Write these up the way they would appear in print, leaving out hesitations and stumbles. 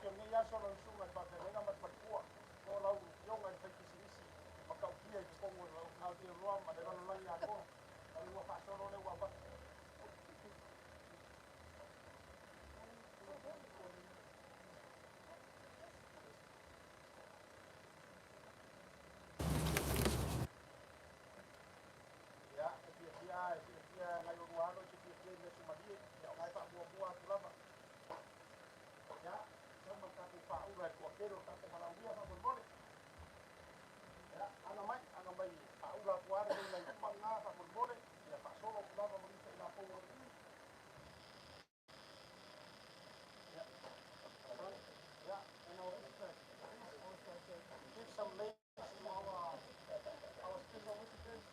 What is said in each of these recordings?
o lenei aso lau susuga i le faafeagaiga ma le faletua, po o lau afioga i le faipisinisi matautia i totonu o Aotearoa ma le lalolagi atoa, o le ua faasolo lea ua avatu. Ia, e fiafia, e fiafia nai olua alo e te fiafia i measumalie, ia o la e faamuamua atu lava. Ia, sau ma le tatou paaula e toatele o le tatou valaaulia faamolemole. Ia, aga mai, aga mai, paaula atu lava lenei nai luma lena faamolemole, ia faasolo atu lava ma lisa i latou o i. Ia, yeah, and our visitors, please give some legs to our special visitors.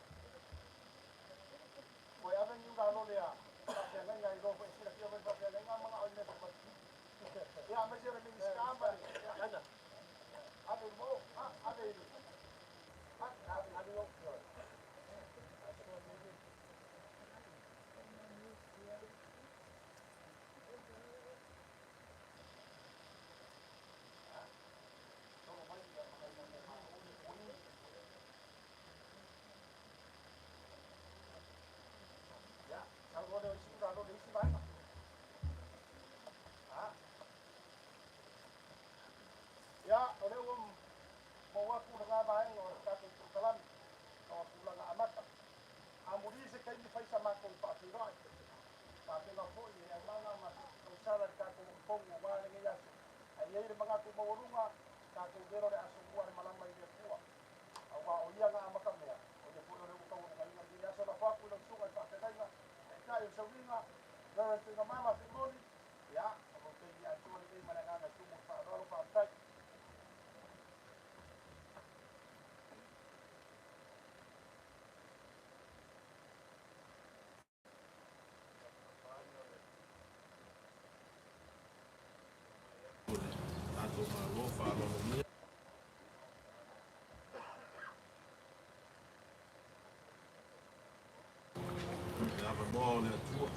Ua e ave ni ula alo lea faafeagaiga i lo foi silafia mai faafeagaiga manao i mea sumalie. Ia, aemaise o le Minisita ma le, ia, ave i luma o, ave i le, ave, ave i o. Solo mai ia ma nai malo le pui. Ia, sau loa lea o isi ula alo le isi vaega. Ia, o lea ua maua atu lena vaega o le tatou polokalame o tulaga amata. Amuli se taimi fai sa matou faafeiloai. Faapena foi e aumaga ma tausala le tatou tonu aua lenei aso. Ae i ai le manatu maualuga, tatou velo le asomua le malama i le Atua. Aua o ia na amata mea, o ia foi o le ua taualugaina lenei aso. Lafo atu i lau susuga i le faafeagaiga, taitai o le Sauliga, Reverend Tuigamala Filimoni, ia, o lou taimi atoa lenei ma le agaga e tumu i le faaaloalo, faafetai. O le tatou Malo faaaloalogia. Le avanoa o le Atua.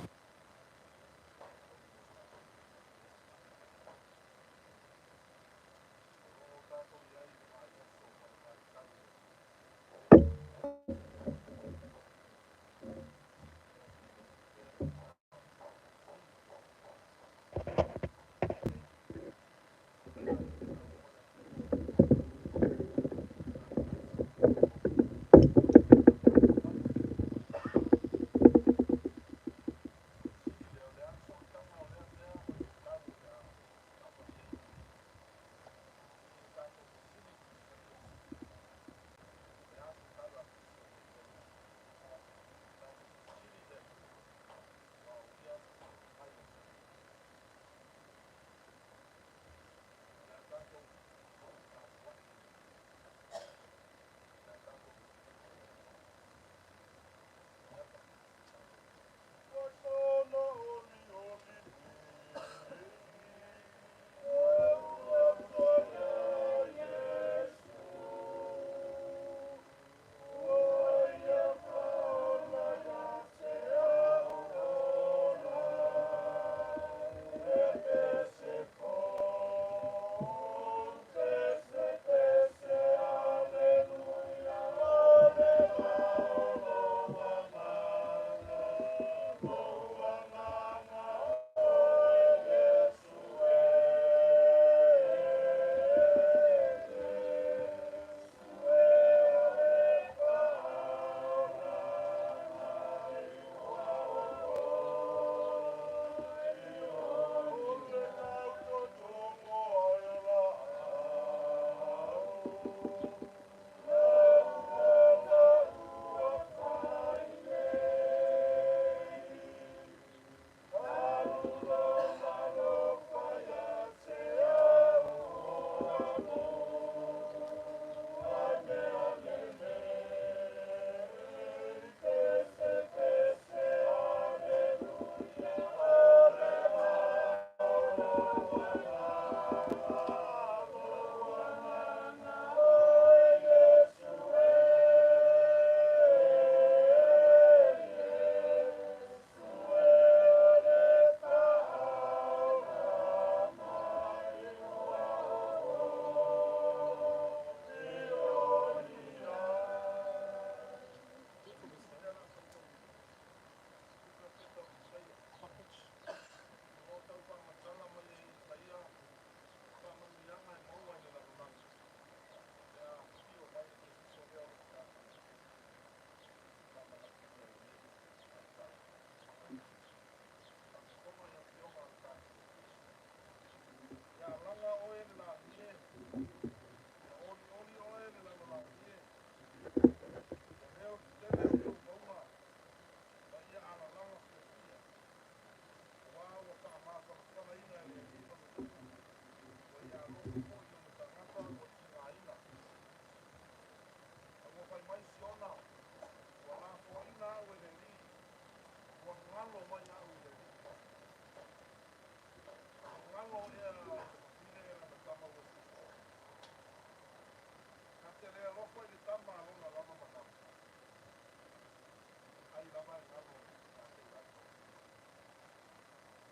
lava e galo ia te i latou.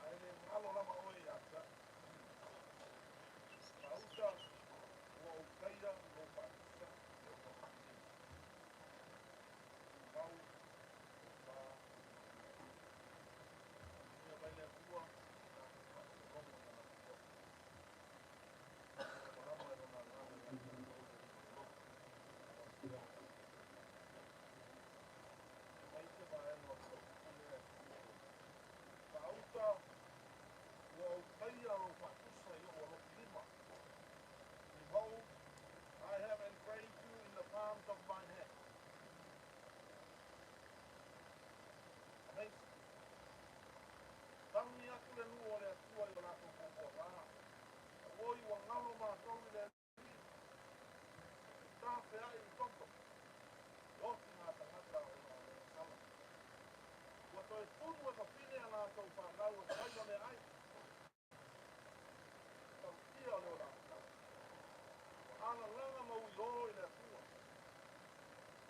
Ae le galo lava oe ia te au. Gauta ua ou taia lou faatusa i ou alofi lima. Tumau tofa i Faamanuia mai le Atua i tatou faalogologo i Lana Lipoti. Malamalama i Lona Agaga ia tatou i le lilogologo a lau Afioga. Aumai se vaega o le upu lea e tuua. Faauta ua ou taia lou faatusa i ou alofilima. Behold, I have engraved you in the palms of mine hand. Amazing. Tagi atu le nuu o le Atua i o latou puapuaga, Auoi ua galo matou i le Alii, e tafeai i toto, e oti ngā tagata ona o le sala. Ua toe tunu e fafine a latou fanau e fai o meaai, e tautia o le ola tatau. Ua alalaga ma uiō i le Atua,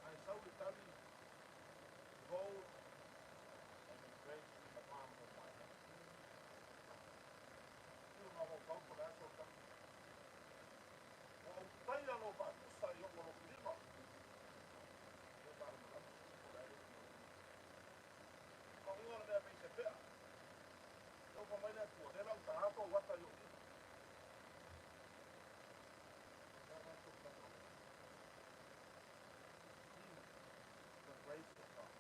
ae sau le tali, Behold, I have engraved you in the palms of my hand. Fiu mafaufau po o le a sou tali. Ua ou taia lou faatusa i ou alofilima. E malamalama se po o le a le uiga o lena. O uiga o le mea pei se pea. E ofa mai le Atua, lea la uta atoa ata i ou lima. The grace of God.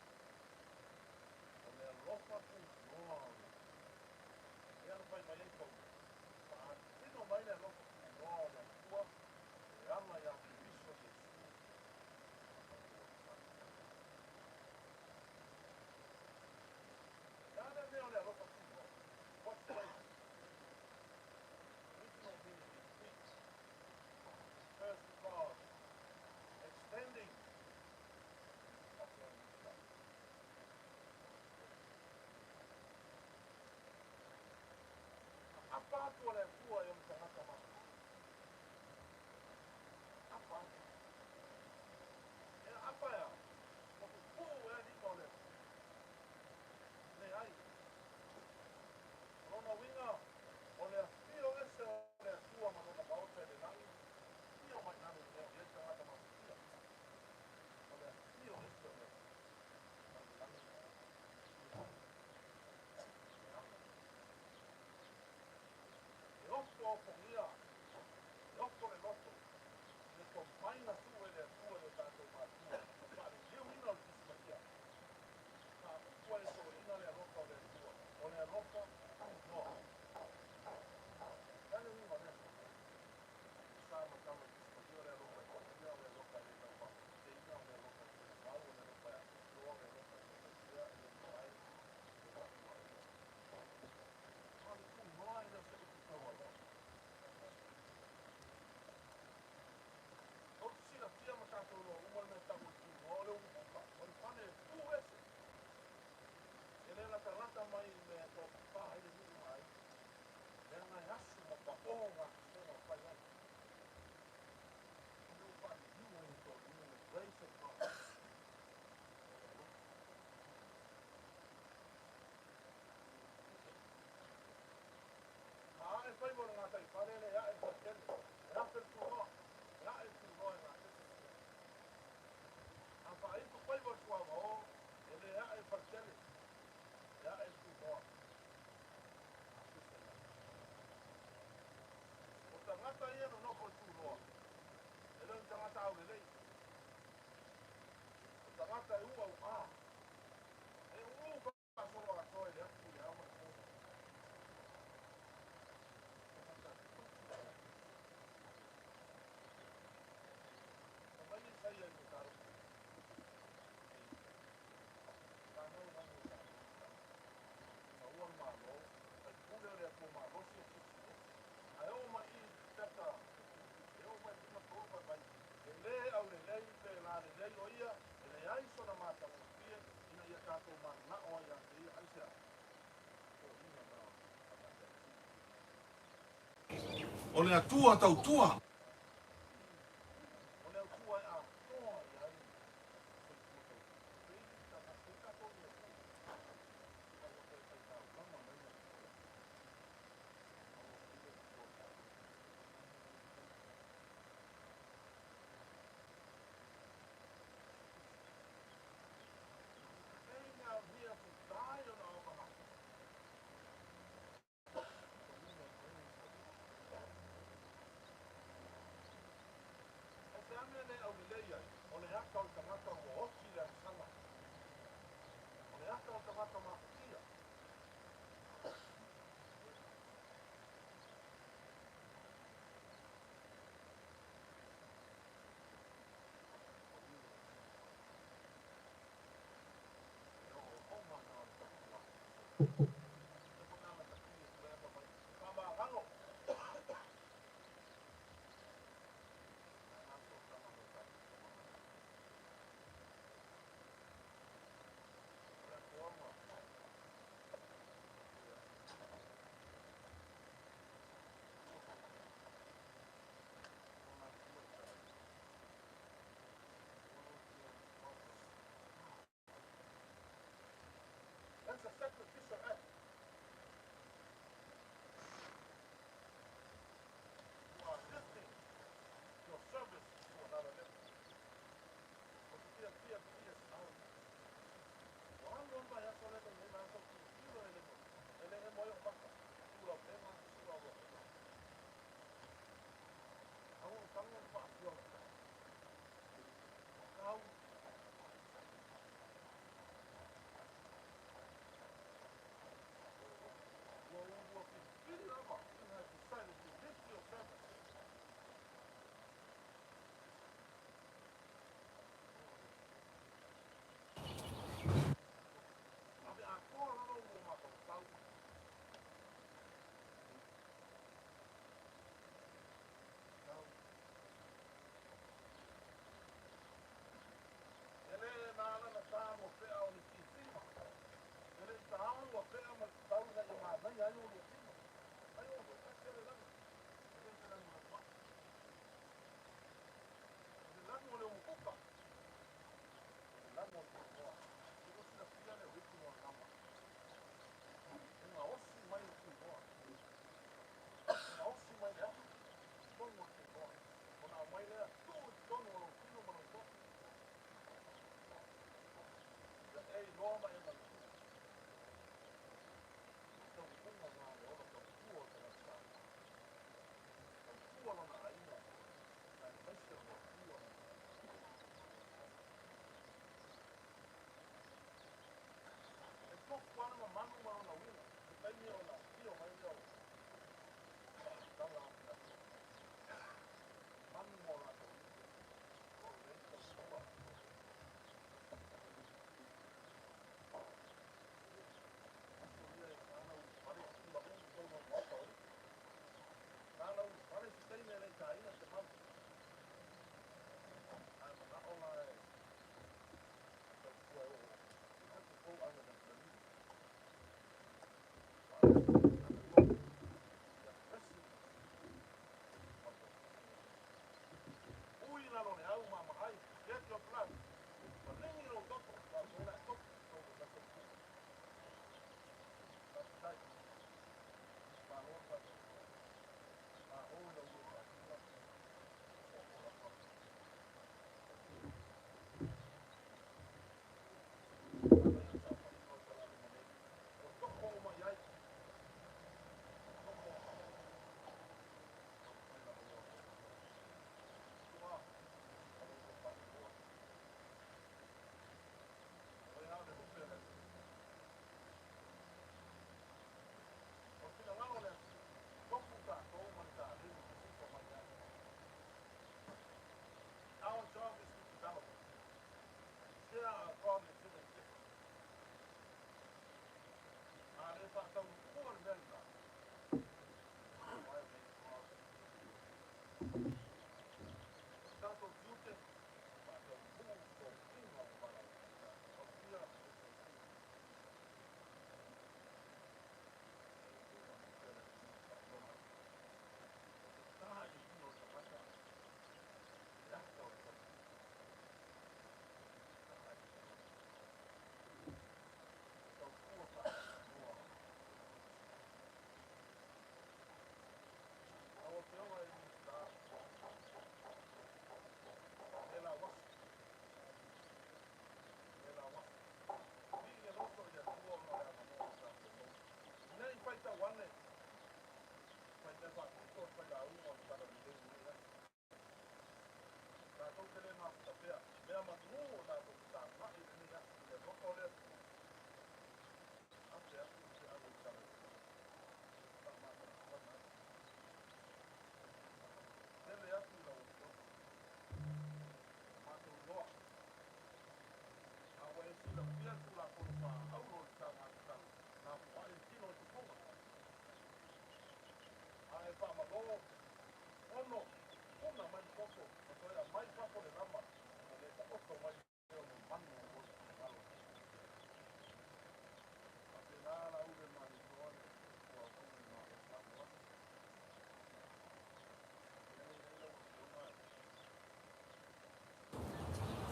O le alofa tunoa o le Atua. Lea na fai mai ai Paulo, faatino mai le alofa tunoa o le Atua e ala ia Keriso Iesu ma tatou Alii. Le a le mea o le alofa tunoa? What's grace? Original meaning in Greek refers to God extending offering himself. Apa atu o le Atua e ona tagata mamalu. Apa atu. E apa e a? Ua pupuu ea lima o le Atua? Leai. O lona uiga, o le afio ese o le Atua ma lona maota i le lagi, afio mai lalo i mea o i ai tagata mafatia. O le afio ese o le Atua mai le lagi i lalo e ala i E ofoofogia, e ofo le loto i le tomai na tuu e le Atua i o tatou matua, o le faaliliuina o le Tusi Paia. Faaupu ai e toeaiina le alofa o le Atua, o le alofa tunoa. O le a le uiga o lea mea? Sa ma tama i Tusi Paia, o le alofa e toatia, o le alofa e le taufaafeteina, o le alofa e tumau, o le alofa e atoatoa, o le alofa e le faipea, e le mavae, e le faatuaina. A o le tunoa e le o se upu taualoa. Ou te silafia ma tatou iloa uma le mea e tau o le tunoa, o le umukuka, o le fale e tu ese. E le latalata mai i mea e toapapa ai le nuu ma aiga, leaga e asu ma paoho gasesega o fai ai. O le ua faaliliu ai e toalima le grace of God, o le alofa. A ae faiva o le gataifale le ae le faletele, e afe le tunoa, e ae le tunoa e gasese ma mea. A faaitu faiva o le suavao, e le ae le faletele, e ae le tunoa, gasese ma mea. O tagata ia e nonofo i tunoa, e le o ni tagata aulelei, o tagata e uauā, e ulu faasolo atoa i le atu i le ao ma le po. Tagata tofi a le Atua. Fai mai Isaia i mataupu nei, fanau lagi o tatou tama, maua le Malo, faipule o le Atua malosi e silisili ese. Ae oo mai i chapter e oo mai i 53 fai mai, e le aulelei pe lalelei o ia, e leai sona matagofie ina ia tatou mananao ai ia te ia. Aisea? Foliga na o tagata e silisili. O le Atua tautua. O le Atua e atoa i ai le soifua tautua.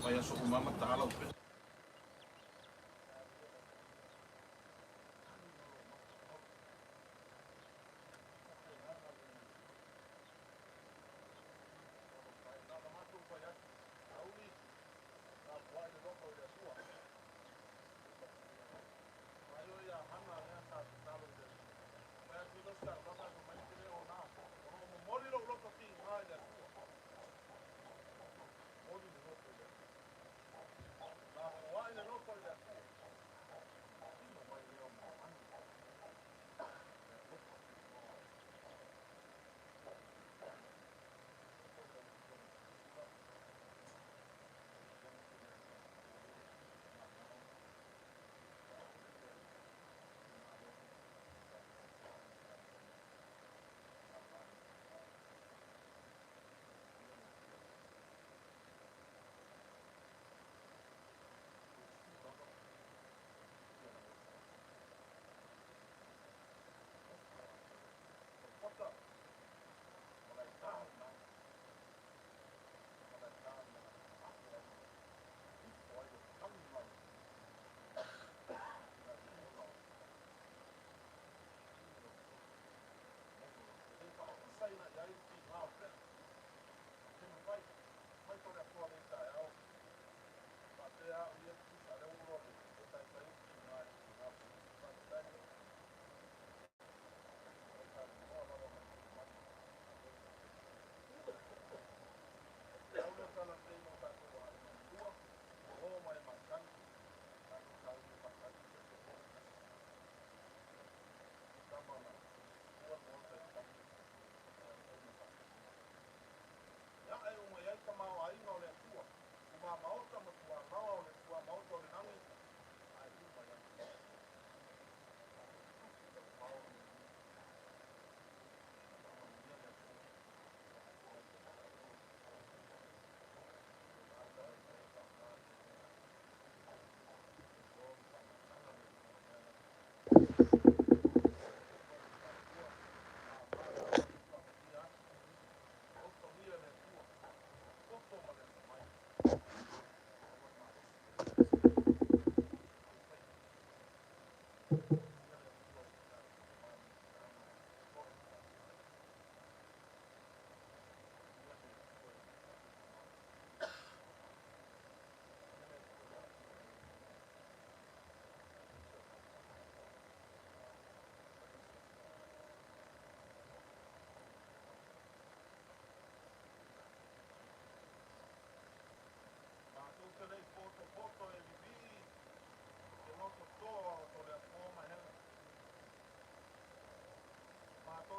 Fai aso uma ma taala upe.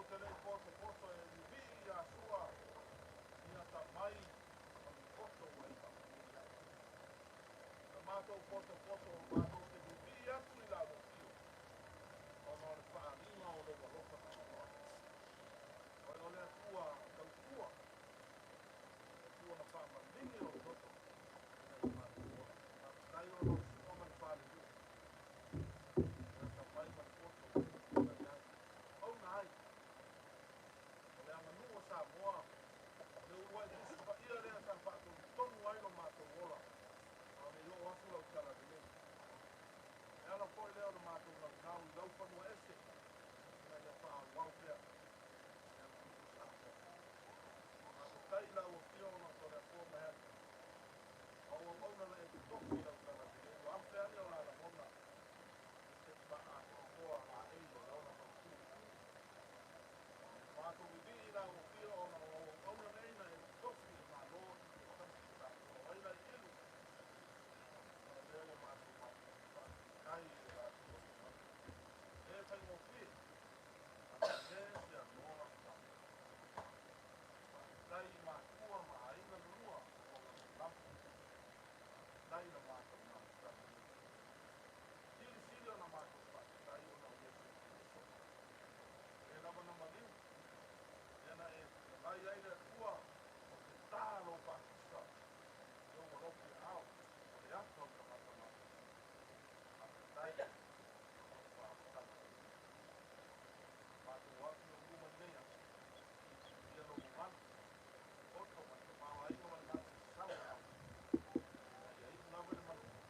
te le potopoto e vivii ia Sua i atamai ma le poto ua e faamanuia ai. Na matou potopoto matou te vivii atu i lau afio, ona o le faaaliga o lou alofa tunoa. Oe o le Atua tautua, le Atua na faamaligi lou toto ina ia matou ola. Faafetai ona o Sua ma le falelua, le atamai ma le poto ua e tuuina i ai. Auauna ai, o le aganuu a Samoa, o le uluai Tusi Paia lea sa faatonutonu ai lo matou ola, a o le i oo atu lau talalelei. E ala foi lea o le matou naunau i lau fanua ese, ina ia faaauau pea le aganuu a Samoa. Faafetai i lau Afioga o Toleafoa Mahealii, ma o auauna na e totofi i lau talalelei, ua afe ane o la lagona i se faaatoatoa laei o le ola mautu. Matou vivii i lau afio ona o au auauna nei na e totofi e le Malo e tausi Samoa. O ai Laililu? O lea ua matou faafetai i le latou auaunaga. E le faigofie, a le se anoa faapena. Faafetai i matua ma aiga lulua o lagolago. Faafetai i la matou mafutaga nei. Silisili ona matou faafetai ona o Iesu Keriso. E lava na maliu, lea na e fetalai ai le Atua o te tā lou faatusa i ou alofi aao, o le ata o tagata matutua. Faafetai o le faaolataga. Matou atu i luma i nei aso, ia lou mamalu, poto ma le tamaoaiga ma le matou sau e au. Ina ia iu lava le manuia,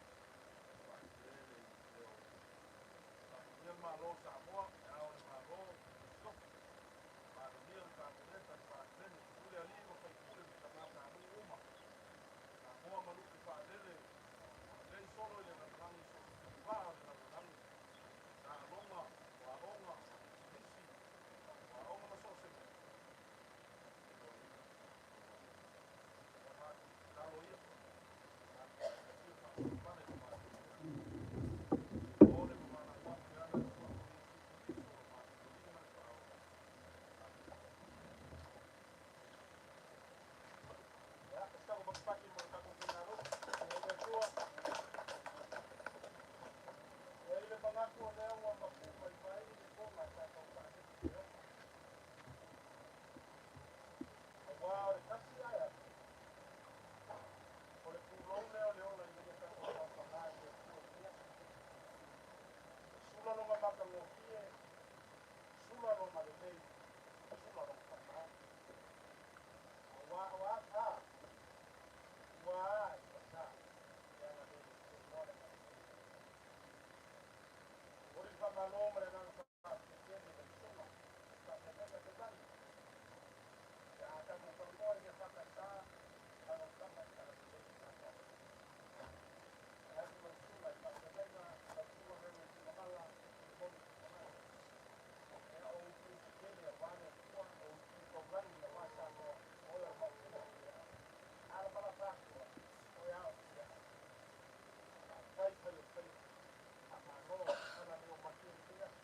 faatele i le o Faamanuia le Malo o Samoa, e ao le Malo, le Masiofo, Palemia, le Kapeneta, le Palemene, Pule alii ma faipule ma tagatanuu uma, Samoa ma lupe faalele, o lelei solo i le lalolagi so o se tafā o le lalolagi, taaloga, o aoga, pisinisi, o aoga ma so o se mea, iloaina ua matou tatalo ia, matou faamatia faapalepale lo matou le o le mamalau atu e ala i le suafa o Iesu Keriso lo matou Alii ma le Faaola. Amene. Ia, se tago pakipaki mo le tatou faigaluega. E le Atua, e i ai le manatu o lea ua mapu mai vai le pona sa tau faalele i le oma. Aua o le tasi ae atu, o le pulou lea o le ola ina ia tatou taufaga i le Atua i lenei aso. E sula lona matagofie, sula lona lelei, sula lona faamaoni. Aua o a ta, ua a i sa, le agalelei o le agalelei. Momoli le faamalo ma le agaga faafetai tele i lau Susuga i le Faafeagaiga Taulagi pe a tatou talanoa i mea faataisa alaalafaga i le talalelei o Samoa nei. Vaeatu lau Susuga i le Faafeagaiga, lau Susuga Reverend Tuigamala, Rimoni Tuigamala. Ia o upu tetele aua le Atua, o upu taulagi aua Samoa, o oe o le Maopu. A lapalapa atu, o e ao ia. Faafetai fai o le faiva. Faamalo ala leo matie i lenei aso.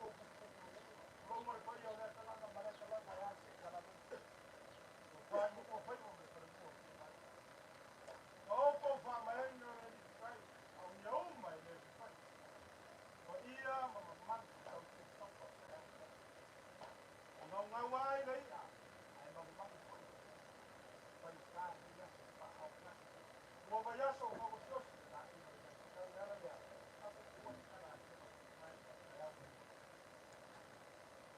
Tatou puloga le paia o lea talaga ma lea talaga e a se kalalo. O fai mo ko fai mo me fale mo. O ko fa mai no le ni kai au ia uma e le fai. O ia ma ma man tau te papa. O ngau ngau ai le ia. Ai ma ma foi. Fai ka ia se pa au ka. Ua vai aso o mau siosi la i ma tau ala lea. Apo kuwa ni kala te mai ai au.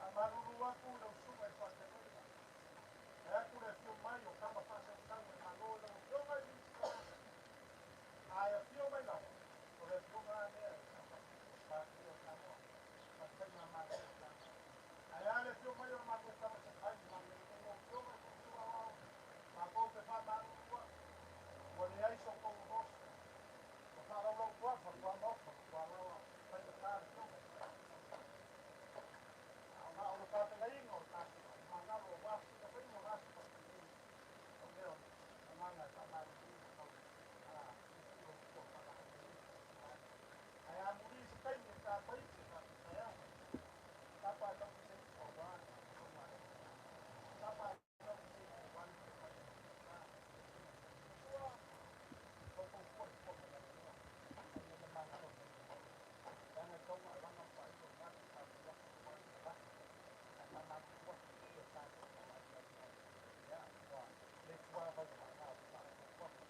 A maruru aku le usuga i whatenga. E aku le fio mai o kama whasa tau e malo le o fio mai ni A e fio mai lawa. O le fio ngā mea e kama. Pa o samoa. Pa whainga mā o samoa. Ai a le fio mai o mātou kama sa kai ma le o fio mai o fio au. Ma kou te wha maruru Ua le ai so kou rosa. O wha rau kua wha kua mofa kua rawa. Whai o tā le fio mai. O le tātengainga o tātou, mangalo o wasi, ka whainga o rasi pa o mea o nganga e whaamaru o a i o kua whakahau. Ai a muri se taimi e tā paiti tā te tai au. Tapa e tau se o wāna o wāna. Tapa e tau se o wāna o wāna. Ua, o kau kua i kua mai ana. Ai e le mangalo o Langa tau ma langa pa i o ngā tā te waka o wāna waka. Ai ma kua i o tātou o wāna. Ia, ua, le tua vai o ngā o tātou waka.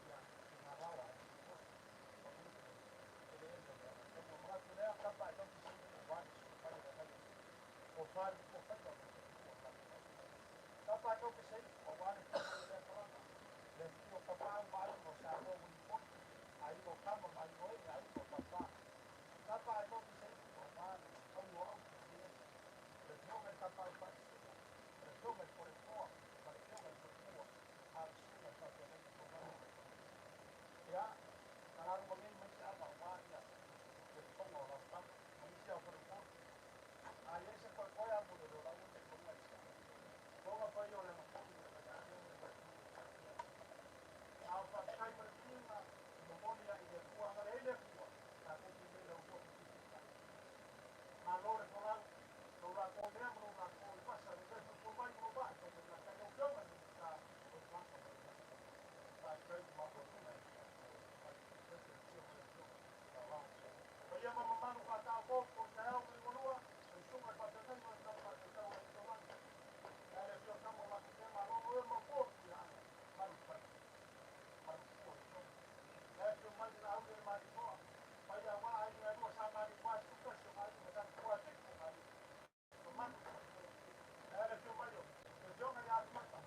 Ia, i ngā rawa e kua. O e le endo lea. Tau ma mangatu lea, tapa e tau se o wāna o whai o whai. O whai o whai o whai. Tapa e tau te se o wāna o lea talanga. Le fio papau mai o sa o ui poni. Ai o kama mai o e, ai o papa. Tapa e tau te se o wāna o au o au te se. Le fio ngai tapa e whai se. Le fio ngai kore toa. Ma le fio ngai kore toa. A le sunga sa te ngai o wāna. Ia, kararu ma ngai mai se ava o wāna. Le tonga o lau tama. Ma nisi au kore toa. A ia se kore koe a mure o lau te tonga i se. Tonga pai o le maponi le mai a le mai. A o whakakai ma le pinga, momoni a i le kua, ngare i le kua. Tā koutou me lau kua te kiti. Ma lo le folau, lo rā kō mea ma lo rā kō i pasa, le kai whakua mai mo wā, tō me rā kai au fionga ni tā o te waka mai. Tā kai ma o tunga i Pa ia ma mamanu ka tāo kō te au me molua, e sunga i whatengai ma tau ka te tau e te wangi. Ia le fio kamo la te tema lo e ma kō ki ana, maru pai. Maru kō i tō. Ia fio mai na au e mari toa. Pa ia wā ai ngā rua sa mari koa suka se mari ma tā kua te ko mari. O manu pai. Ia le fio mai o, e fio ngai a mata.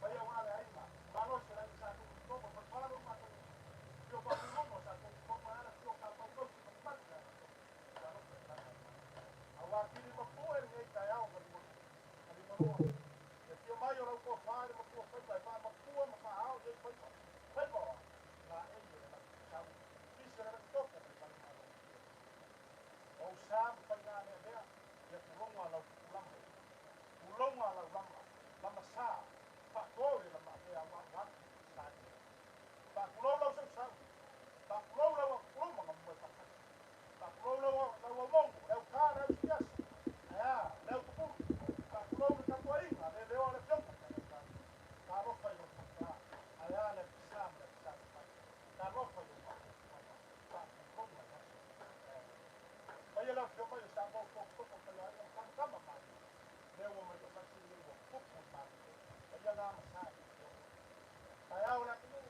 Pa ia wā le aina, malo se lai sa tu tō ma wharo ma tō. Fio pa murongo sa tō tō ma ara fio ka pau tō ma manu ka tō. Ka roto e tana. A wā kiri ma pō e ngei tai au ma lima. Ma lima roa. E fio mai o rau kua whaare ma kua whaipa e wha ma kua ma wha ao e whaipa. Whaipa oa. Ngā e i le sau. Fisi le toko ma le malo. O sa ma whai ngā mea mea. Ia puronga lau pulama. Puronga lau lama. Lama sa. Pa kore lama mea wa wa sa ni. Pa kulou lau sau sau. Pa kulou lau a kulou ma ngā pa. Pa kulou lau lau au mongo. Lau ka lau siasa. Aia, lau tupuru. Pa kulou le tapuainga. Le leo le fionga. Ka rofa i o ka. Aia le pisa ma le pisa mai. Ka rofa i o pa. Pa kulou ma le. Pa ia lau fio mai o sa mo ko ko ko ko ai o kama mai. Leo mai o sa si leo pupu mai. Pa ia ngā ma sa i o. Pa ia o la kunu.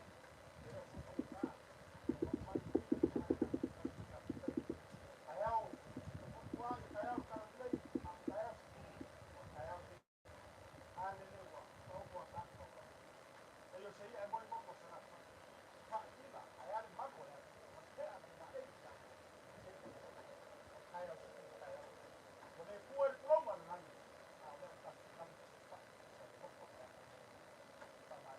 E o su ko ka. Ai au, ko kua ai au ka lei, ai au ai au a le le wa, o ko ta ko. E yo sei e moi mo ko sa na. Pa kila, ai ale malu ai. Te a na e sa. Ai au ai au. Ko le kua le kulonga le nani. A o ta ta pa. Sa ko ko. Pa ma.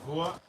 Soifua.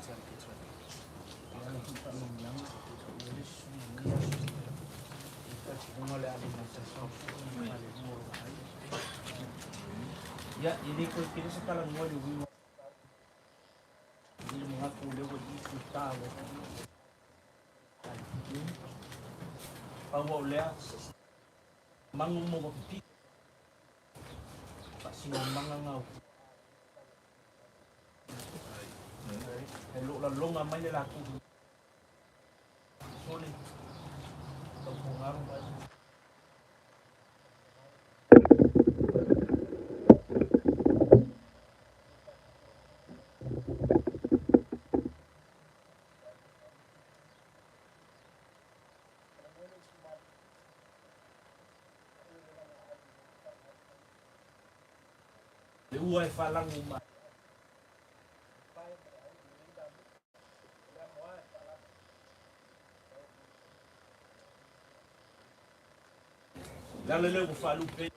Ia, e le toe tele se talanoa i le uiga i le manatu o lea ua i i fita o Pau o lea, manu ma ua pipii, faasinomaga na o E lo lalonga mai le latou sole tautugalu mai. Le ua e faalagu mai. Le ala lea ua faalupe.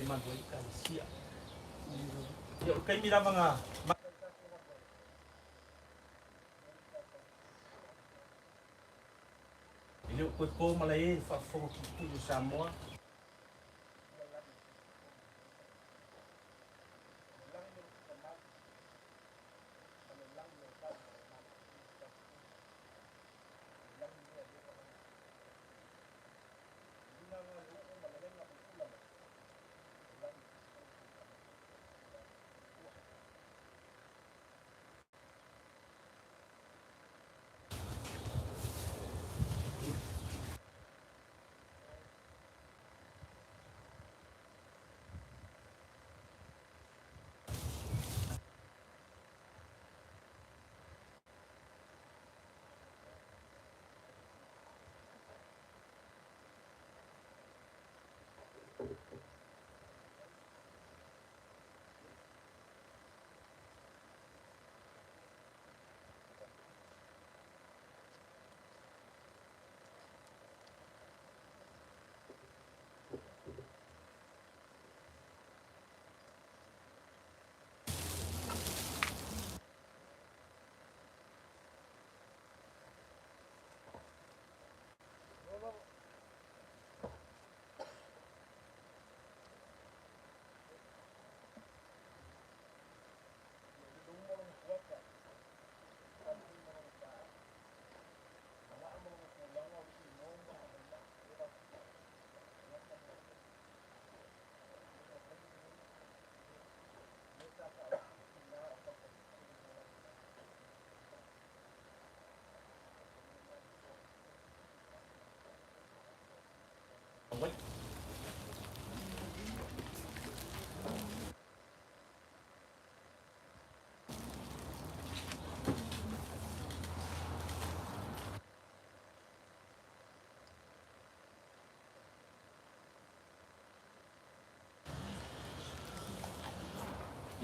Malu ai ekalesia. Ia, o le taimi lava na E le o toe po malae i le faafofoga tuitui o Samoa.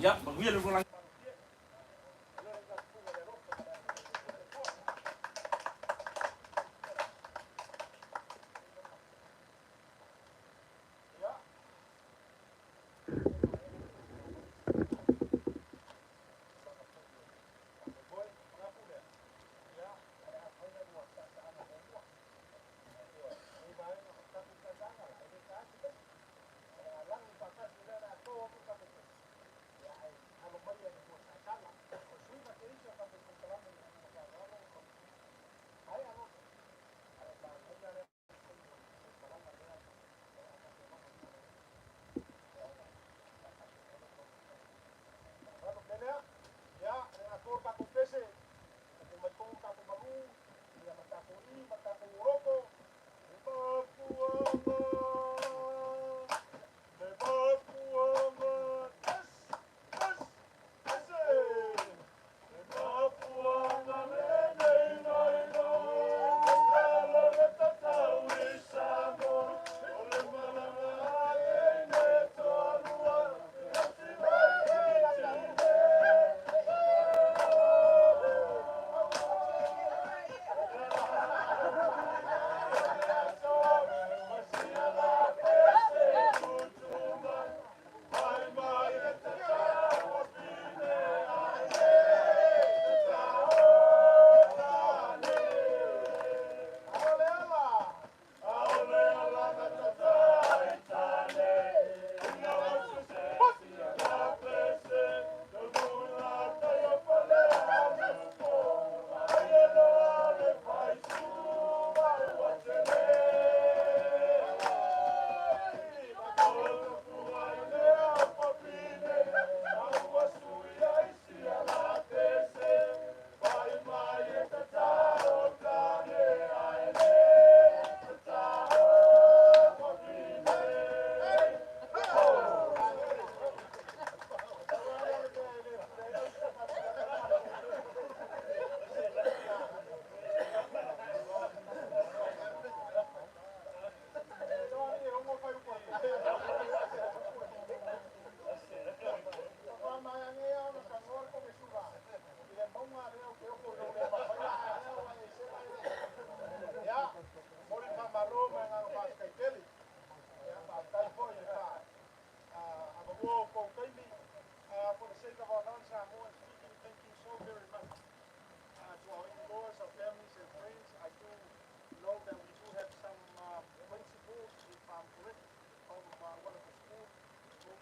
Ia, manuia le ulugalagi.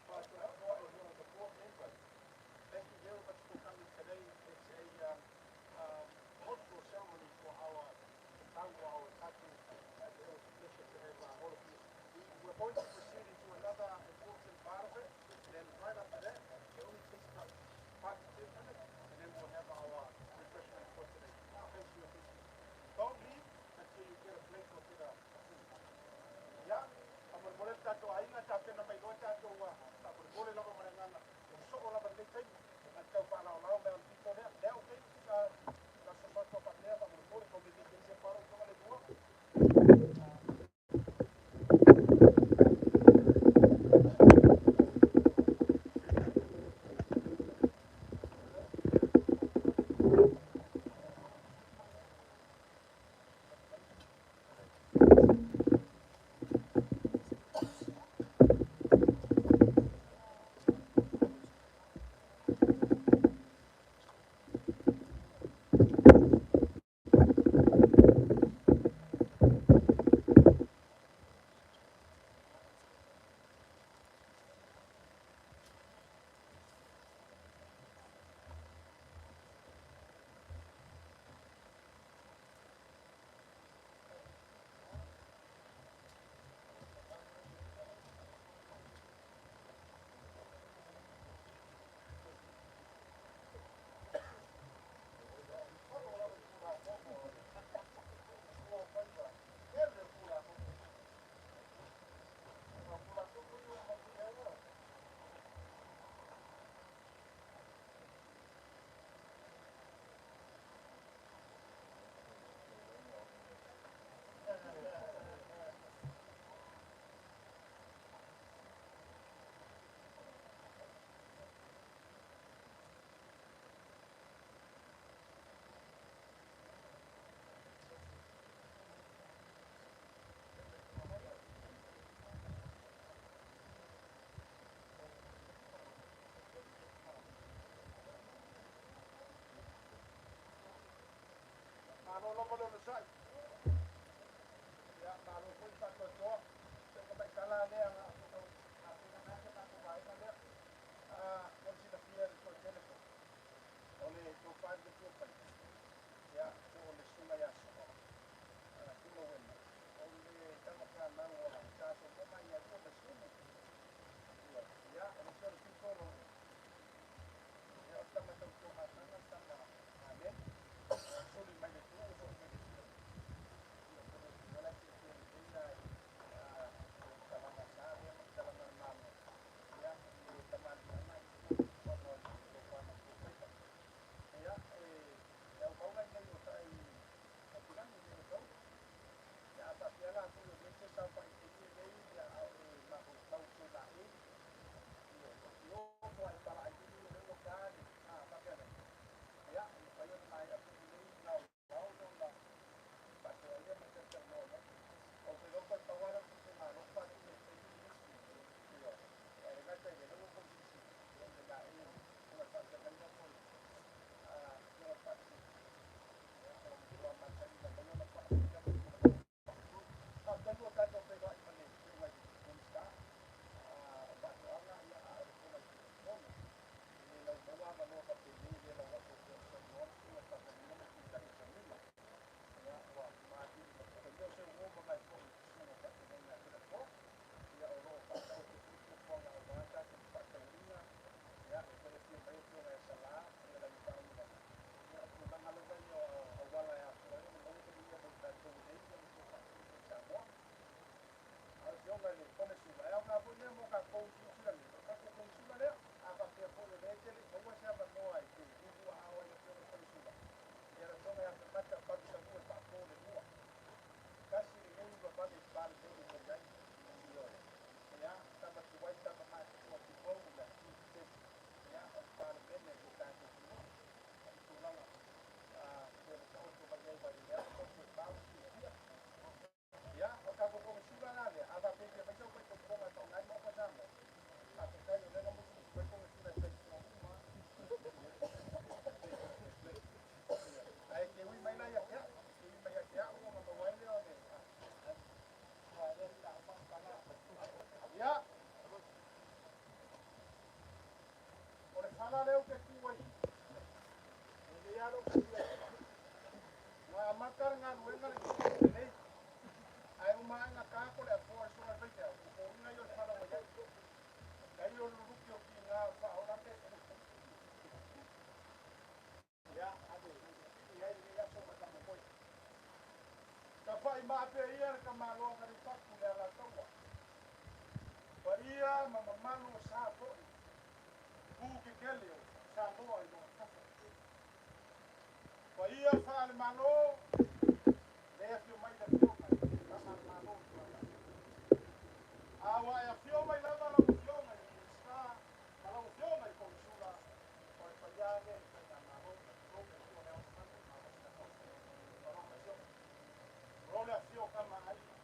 Faatoatoa is one of the board members. Thank you very much for coming today. It's a cultural ceremony for our tau, our tatu. It was a pleasure to have all of you. We're going to proceed into another important part of it. And then right after that, it only takes about 5 to 10 minutes, and then we'll have our refreshment for today. Thank you, thank you. Don't leave until you get a plate or get a food. Ia, faamolemole le tatou aiga tapena mai loa tatou faamolemole lava ma le agaga o soo lava lenei taimi a tau faalaolao mai o le pito lea lea. Okay, na sosoatua faapea faamolemole communication paro toga le lua. Malo lava le onosai. Ia, malo foi faatoatoa. Se ka mai tala lea na a pena mai se tatou vaega lea. Mo le silafia i le toatele foi, o le tofa i le tuafai. Ia, po o le susuga ia Sua Tulauena. O le tamafanau a Sa Sokoma ia Lua ma Siumu. Ia, o le sio le pito lo. Ia, o le tama tautua matana, tama amen. Suli mai le tu, soli mai le tu. Ia, o le silafia le teina o talaga sa lea ma talaga malo. Ia, le tamaliiaga galuega le lelei. Ae uma ae na ta ko le afoa le susuga i le faifeau, o foliga ia o le fala ua i ai. Tailo le luluki o tiga o faaola pe ia ave i ai lenei aso ma faamoemoe. Tafa'i maape ia le tamaloa na lipatu le Alataua. Paia ma mamalu o sa fo'i, pū kekele o Samoa i lona tafa. Paia faale-Malo, le afio mai le afioga i le Tama a le Malo i Tualai. A ua e afio mai lava lau afioga i le Minisita ma lau afioga i le Konesula, o le paia lea i le Faigamalo, tulou le afio o Le Ao Mamalu o le Malo o Samoa ma lau Masiofo. Tulou le afio o Tama a Aiga,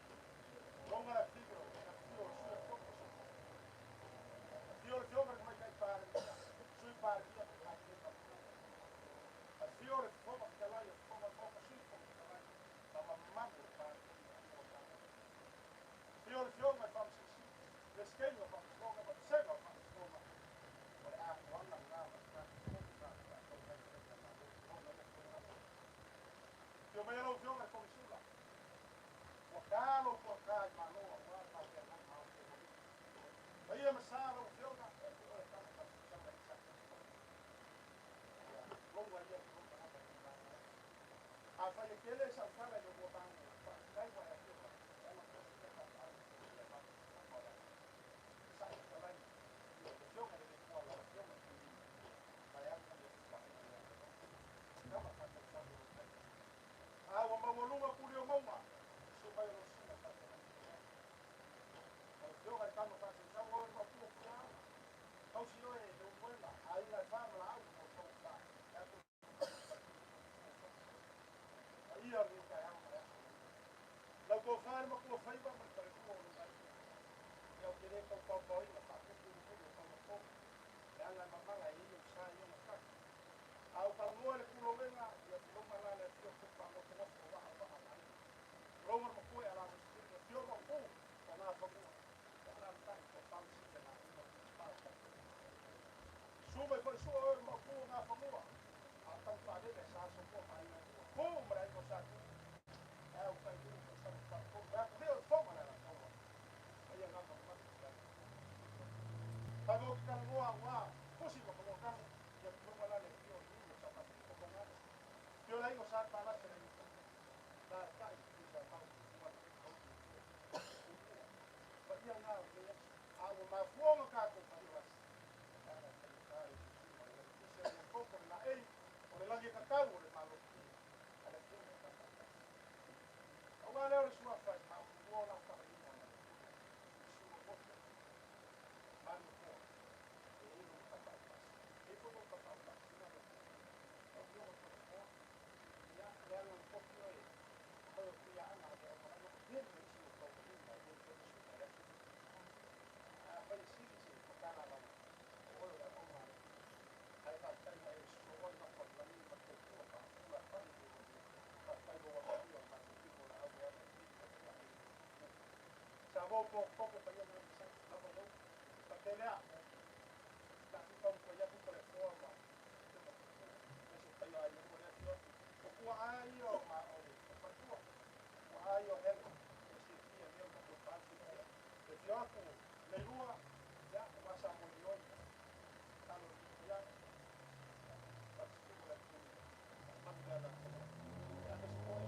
tulouna le afio o le Sui o le Fono a Samoa. Afio le afioga i le Tamaitai Palemia, Sui Palemia ma le Kapeneta. Afio le Fofoga Fetalai, Fofoga o le Maota, Sui Fofoga Fetalai ma mamalu o le Palemene o Samoa. Afio le afioga i le Faamasino Sili, Peresetene o Faamasinoga ma Vasega o Faamasinoga. O le atoaga lena o le tatou Fono sa faatautai i le Faigamalo. Tulou lau afioga. Afio mai lau afioga i le Konesula, ua ta lou toata i Malo aua le faafeagaiga ma ao. Paia ma sa lau afioga, e te oe tama faasisana i sa. Ia, louga ia i lou tagata i vaega. Afai e tele sau tala i le lua vaega, faafetai ua e afio mai, e ala foi se faafeau i le matou sa'i fetalai, le afioga i le Lekoa, lau afioga i le Vaeatu le tama faatausau o lou taimi. A ua maualuga tuli o mauga, susu mai o lau susuga faafeagaiga. Lau afioga i le tama faatausau o le matua puleao, tausi oe e Leulumoega, aiga e fa ma laau ma tau fa. E atu paia o lenei taeao ma le aso. Lau tofa le matua faiva ma le falelua o lou aiga. Ia ou te le tau paopaoina faaputu mulimuli o taulafoga. Leaga e mamala e ia o sa i ona tafa. A ou talanoa i le pulouega, ia tulouna la le afio o Tupa nofonofo o waa o waa ma aiga. Tulouna le matua e ala masini, afio maupu o Nafanua. Ia alaalatai tofa ma sili na uma pa o tatou. Susu mai foi sua oe maupu o Nafanua. A o tau faalele sa soifua ma aiga e lua. Tu ma le aiga o Sa Tu. Ae o tai lua tausaga faatolu. Ae atu lea o le foga le Alataua. Paia na mamalu i le Fai ou te talanoa aua fusi ma fanua tanu, ia tulouna la le afio o le nuu o Safata o Faugalo. Afio le aiga o Sa Palasi le aiga la tai i sa mau ua le paia na o lenei aso. A ua mafua ona tatou failasi, leaga e faigata le tusi mai le tusi a le koko le laei o le lagi e tatau o le Malo a le afioga i le Taitai. Aua lea o le suafa e maopua o lau faaaliga na le susu o moto manu poa e i lou tapaau faasina. E i foi lou tapaau faasina le lau afioga i le Toleafoa. Ia, leaga na tofi oe mai o Tuiaana ave au malaga ma tele ma isi o taualima e le toe susuga i le aso. Afai e sili se matala lau o oe o le auauna a le Atua. Ae faafetai ua e sosoo ai mata o le lagi ma le tautua faapula fai i le faafetai lou aloaia o le matou pito laau e ala i le ai. Samoa potopoto paia na masani lava lou patele a na tu taumafai atu Toleafoa ma se paia ai lua le afio atu o tuaa ia o ma o le faletua, tuaa ia o hele e silafia mea o matou paasi le afio atu le lua ia o Samoa i talo ia faatupu le manu le Alataua. Ia aemaise foi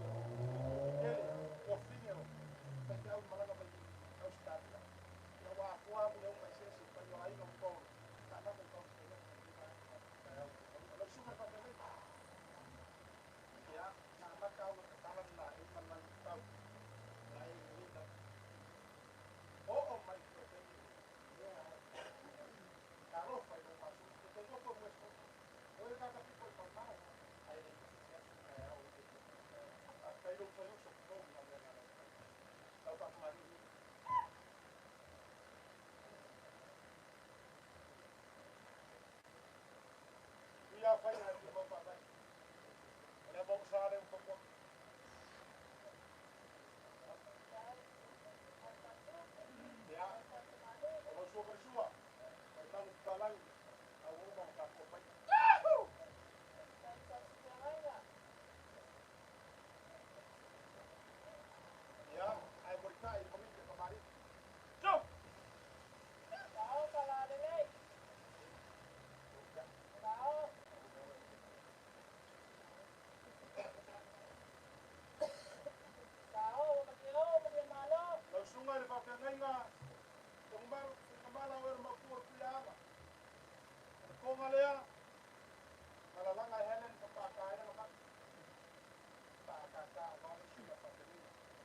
o tele tuafafine o faifeau malaga mai Ausetalia. Ia ua atoa amu le uma eseese paia o aiga ma paolo taavave taumafai atu i lenei vaega taeao. Lau susuga i le faafeagaiga, ia na amata ona tatala le laei ma le lagitau laei lenei lava oo mai i le taimi lea. Talofa i lou masuli te te iloa po o West o le tata pito i mamao ae le isi se aso taeao i le faafetai lou fai oso tulou na le ala lau faakamaliu. Ia fai na te mau faavai o le mau sa le upa. Ia o lau sua sua o le malu palangi au uma o tatou fai.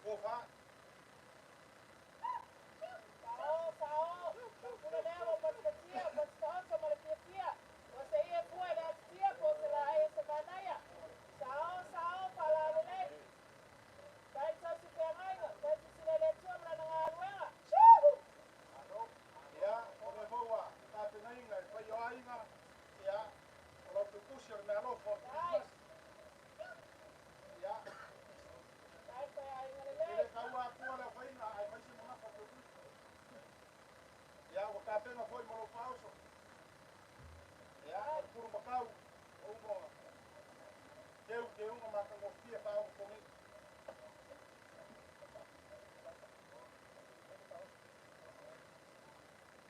Kofa. Sao, sao, pule lea ua patipatia, patitaoto ma le fiafia. Ua seia fua i le atitia po o se laai o se manaia. Sao, sao, faalalelei. Tai tausi feagaiga, tai sisila i le Atua ma lana galuega. Tjiu! Ia, o le maua, tapenaina e fai o aiga, ia, o lau tupusi o le mealofa o le Tai, Krismasi. Ia, tai faiaiga e lelei. le taua atua le faiga, ae fai se magafa tupusi. Ia, ua tapena foi ma lou faaoso. Ia, o Tai, le pulumakau, o uma, teu teuga matagofie faaogofogi.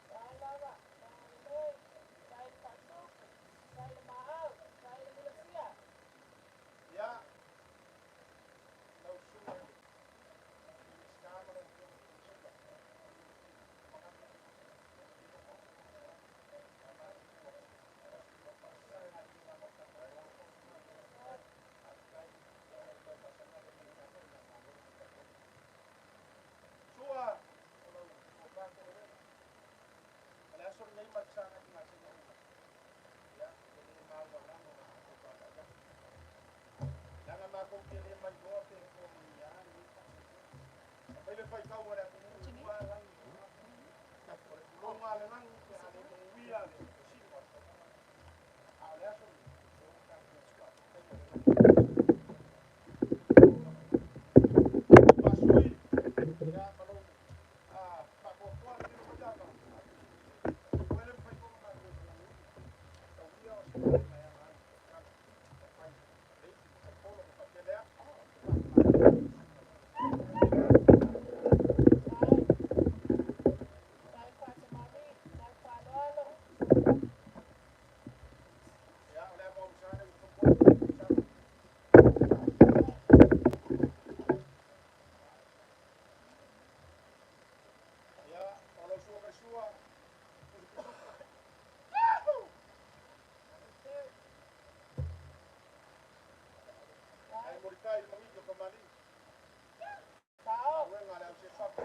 tai lava, lelei. Tai le faasuku, tai le maau, tai le mulasia. Ia, lau susuga i le Minisita ma lau Afioga i le Komesina. Sua, o lau tofa tolelega. O le aso lenei ma te sagai gasega uma. Ia, e le maualalo la matou vaavaai atu. Leaga matou te le mailoa pe tomagia lenei faamoemoe. Fai le faitau a le atunuu e lua lagi, o le puloga a le lagi pe a le muia le siu a le taumaga. A o le aso lenei, se ua tatou faafetaia le lagi. Pasui, ia ma lou faatoatoa le tino maiava. O ele mawhai tōna mātou e whanganui. Tauia o se vaega e ala ai i tala. E fai, leiti, fai polo, ma faapea Tai, tai faatamālī, tai faaaloalo. Ia, o le ava o Usane ua topo atu i Usane. Tai, Ia, o lau sua kai sua, pusu. teu, Ai tai, moritai i mangito ka mali. sao, Uenga le au se fapa.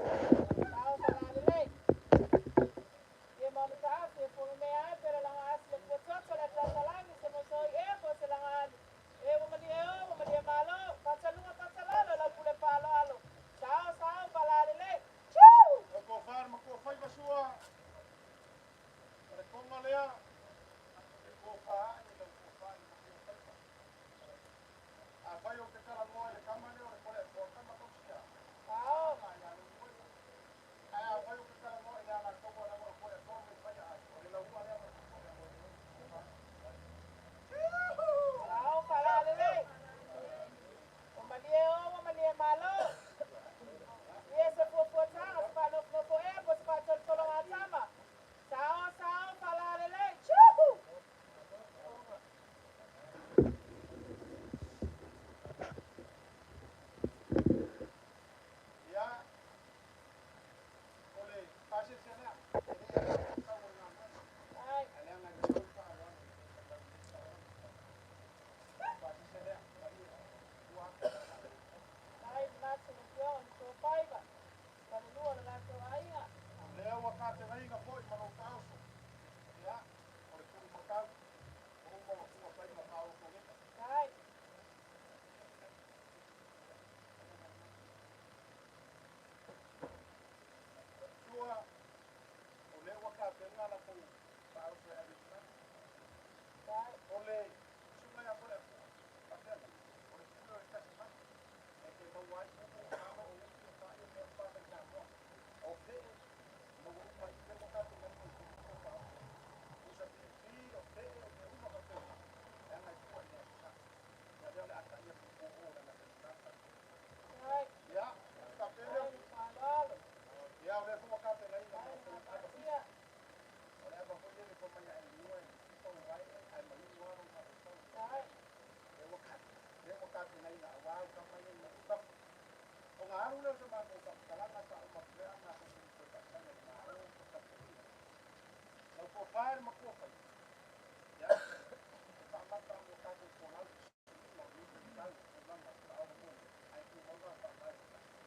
sao faalalelei. Ia mamataafu e pogimea ai pele laga asi le puatoto le atatalagi se mosoi ea po se laga alu. E ua malie o, ua malie malo, fataluga fatalalo lau pule faaaloalo. Sao, sao, faalalelei. Tjiu! Lau tofa ma matua fai masua. O le konga lea, e tofa ai lau tofa i matua faiva. A fai o te tala moa i le kama lea o le kole atoa kama tausia. Sao, A ia le ue. Ai a fai o te tala moa i le ala taua la o kole atoa mai fai ai. O le lau ua lea ma kole moa i le. Sao, faalalelei. Ua malie o, ua malie malo. Ia se fuafuataga, se faanofonofo ea po se faatolotologatama. Sao, sao, faalalelei. Tjiu! Ia, o le pasese lea. E le ala tau o ngā mai. Tai, A lea ngai le tau wha Pasese lea. Maria. Ua. tai manatu i le afioga i le Toofaiva ma le lua o le latou aiga. Lea ua tapenaina foi ma lou faaoso. Ia, o le pulumakau, o uma o tua faiva faaofogiga. Tai, Sua, o lea ua tapena latou faaoso e ave i lagi. Tai, O le susuga ia Toleafoa, faapena, o le pule o le tasi mai, e te maua ai upu o alo o uti o ta'i o mea uma mai Samoa. O fe'e, maua uma i lea ua tapenaina i totonu o faaoso. Pusa piipii, o fe'e, o mea uma faapena, leaga e tua i le aso Sa. Ia lea o le a ta'i atu i o leaga e faigata. Tai, Ia, faapea tai lea. le faaaloalo. Ia, o lea foi ua tapenaina Tai ma le tou ava gapatia. fifi. O le ava foi lele fai mai ae lua e pau ai, ae manino lava lou mafaufau. Tai, Lea ua tapenaina auā kama ia i matou tafa. Ona alu lea o se matou faamatalaga faauma atu lea matou te toe faasaga i le Malo ma tapuaiga. Lau tofa e le matua fai, ia, e faamata ona o tatou folau i le suiga o lenei vaitau o tulaga faaogamoe, ae tumau lava faavae o le tatou.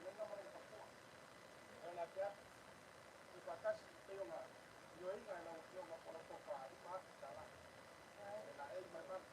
feagaiga ma lona faletua. E ona ake atu, tuufaatasi pei ona ioeina e lau Afioga po o lau tofa $5,000. E laei ma le vale.